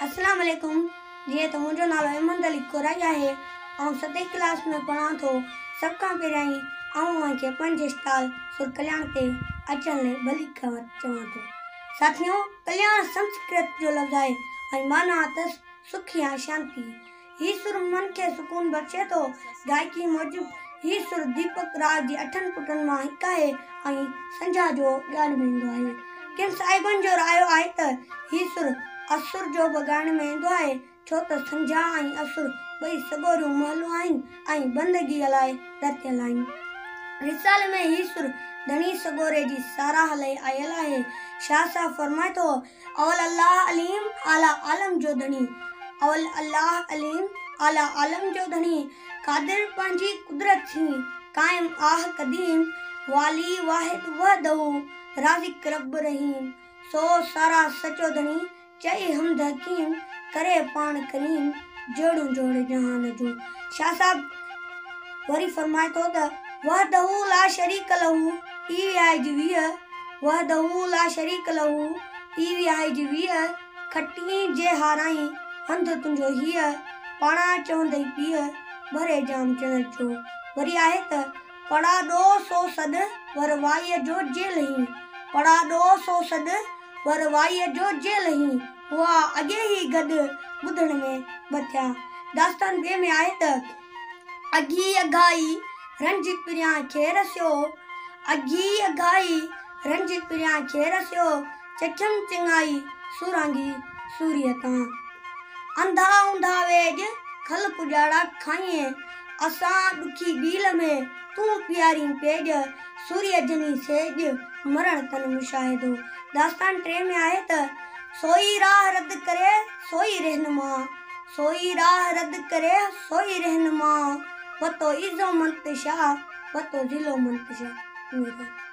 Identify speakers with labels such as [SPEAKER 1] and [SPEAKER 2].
[SPEAKER 1] اسلام عليڪم جيئن ته منهنجو نالو احمد علي ڪورائي آهي آئون ستين ڪلاس ۾ پڙهان ٿو سڀ کان پهريائين آئون اوهان کي پنهنجي اسٽال سر ڪلياڻ تي اچڻ لئي ڀليڪار چوان ٿو ساٿيو ڪلياڻ سنسڪرت جو لفظ آهي ۽ معنيٰ اٿس سک يا شانتي هي سر من کي سڪون بخشي ٿو. گائڪي موجب هي سر ديپڪ راڳ جي اٺن پٽن مان هڪ آهي ۽ سنجها جو ڳائڻ ۾ ايندو آهي. ڪن صاحبن جو رايو آهي ته هي سر اسر جو به ڳائڻ ۾ ايندو آهي، ڇو ته سنجها ۽ اسر ٻئي سڳوريون مهلون آهن ۽ بندگيء لاء رٿيل آهن. رسالي ۾ هي سر ڌڻي سڳوري جي ساراهه لئي آيل آهي. شاهه صاحب فرمائي ٿو. اول الله عليم اعليٰ عالم جو ڌڻي اول الله عليم اعليٰ عالم جو ڌڻي قادر پنهنجي قدرت سين قائم آه قديم والي واحد وحده رازق رب رحيم سو سارا سچو ڌڻي چئي حمد حڪيم ڪري پاڻ ڪريم جوڙيون جوڙ جهان جون شاهه صاحب وري فرمائي ٿو ته وحده لا شريڪ له اي وهائي جي 20 وحده لا شريڪ له اي وهائي جي 20 کٽين جي هارائين هنڌ تنهنجو هيء پاڻان چوندئي پيء ڀري جام چڻ جو وري آهي ته پڙاڏو سو سڏ ور وائيء جو جيل هين پڙاڏو سو سڏ ور وائيء جو جيل هين هئا اڳي ئي گڏ ٻڌڻ ۾ ٻه ٿيا. داستان ٻئي ۾ آهي ته، اگهي اگهائي رنج پريان کي رسيو، اگهي اگهائي رنج پريان کي رسيو، چکيم چڱائي سورانگي سوريء تان. انڌا اونڌا ويڄ کل ڪڄاڙا کائين، اسان ڏکي ڏيل ۾ تون پيارين پيڄ، سوريء جني سيڄ مرڻ تن مشاهدو. داستان ٽئين ۾ آهي ته، سوئي راهه رد ڪري سوئي رهنما، سوئي راهه رد ڪري سوئي رهنما، پتو عزو منتشا، پتو ذلو منتشا. اميد.